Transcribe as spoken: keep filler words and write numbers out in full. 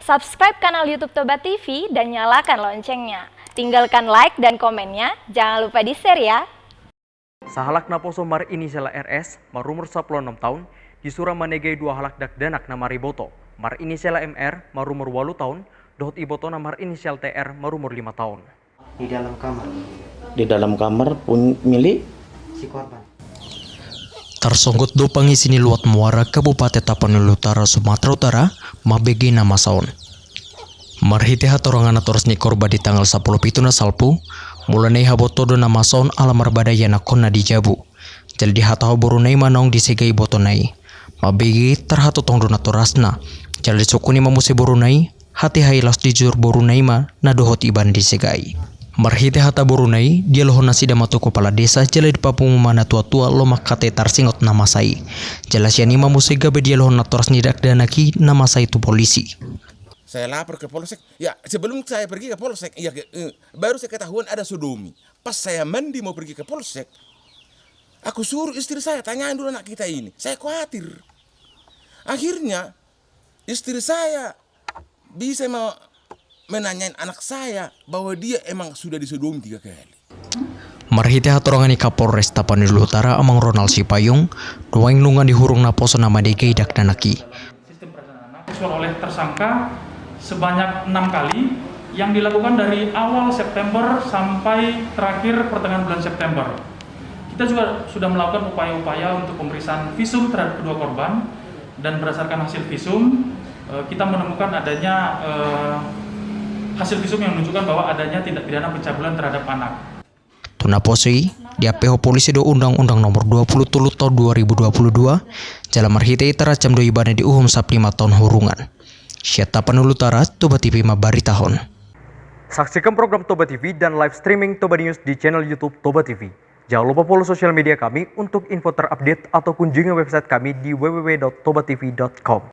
Subscribe kanal YouTube Toba T V dan nyalakan loncengnya. Tinggalkan like dan komennya, jangan lupa di-share ya. Sahalak naposo marinisial R S, marumur sampulu onom taon, disura manegai dua halak dakdanak na mariboto, marinisial M R, marumur ualu taon, dohot ibotona marinisial T R, marumur lima taon. Di dalam kamar. Di dalam kamar pun milik si korban. Tarsonggot do pangisi ni Luat Muara, Kabupaten Tapanuli Utara, Sumatera Utara, mambege na masa on. Marhite hatorangan natoras ni korban di tanggal sampulu pitu na salpu, mulana i haboto do na masa on ala marbada ianakhonna di jabu. Jala dihatahon boruna i ma naung disega ibotona i. Mambege tarhatotong do natorasna. Jala disungkun i ma muse boruna i, hatiha i laos dijujur boruna i ma na dohot ibana disega i. Marhite hata boruna i, dialuhon nasida ma tu kepala desa jala dipapungu ma natuatua lomak ate tarsingot na masa i. Jala sian i ma muse gabe dialuhon natoras ni dakdanak i na masa i tu polisi. Saya lapor ke polsek. Ya, sebelum saya pergi ke polsek, ya, ke, eh, baru saya ketahuan ada sodomi. Pas saya mandi mau pergi ke polsek, aku suruh istri saya, "Tanyain dulu anak kita ini." Saya khawatir. Akhirnya, istri saya bisa me-, menanyain anak saya bahwa dia emang sudah disodomi tiga kali. Marhite hatorangan ni Kapolres Tapanuli Utara Amang Ronald Sipayung, nuaeng nunga dihurung naposo na manegai dakdanak i. Sistem peradilan anak seksual oleh tersangka sebanyak enam kali yang dilakukan dari awal September sampai terakhir pertengahan bulan September. Kita juga sudah melakukan upaya-upaya untuk pemeriksaan visum terhadap kedua korban, dan berdasarkan hasil visum, eh, kita menemukan adanya, eh, hasil visum yang menunjukkan bahwa adanya tindak pidana pencabulan terhadap anak. Tu naposo i, diampehon polisi do Undang-Undang Nomor dua puluh tolu Tahun dua ribu dua puluh dua, jala marhite i tarancam do ibana diuhum sap lima taon hurungan. Sian Tapanuli Utara, Toba T V mambaritahon. Saksikan program Toba T V dan live streaming Toba News di channel YouTube Toba T V. Jangan lupa follow sosial media kami untuk info terupdate atau kunjungi website kami di w w w dot toba t v dot com.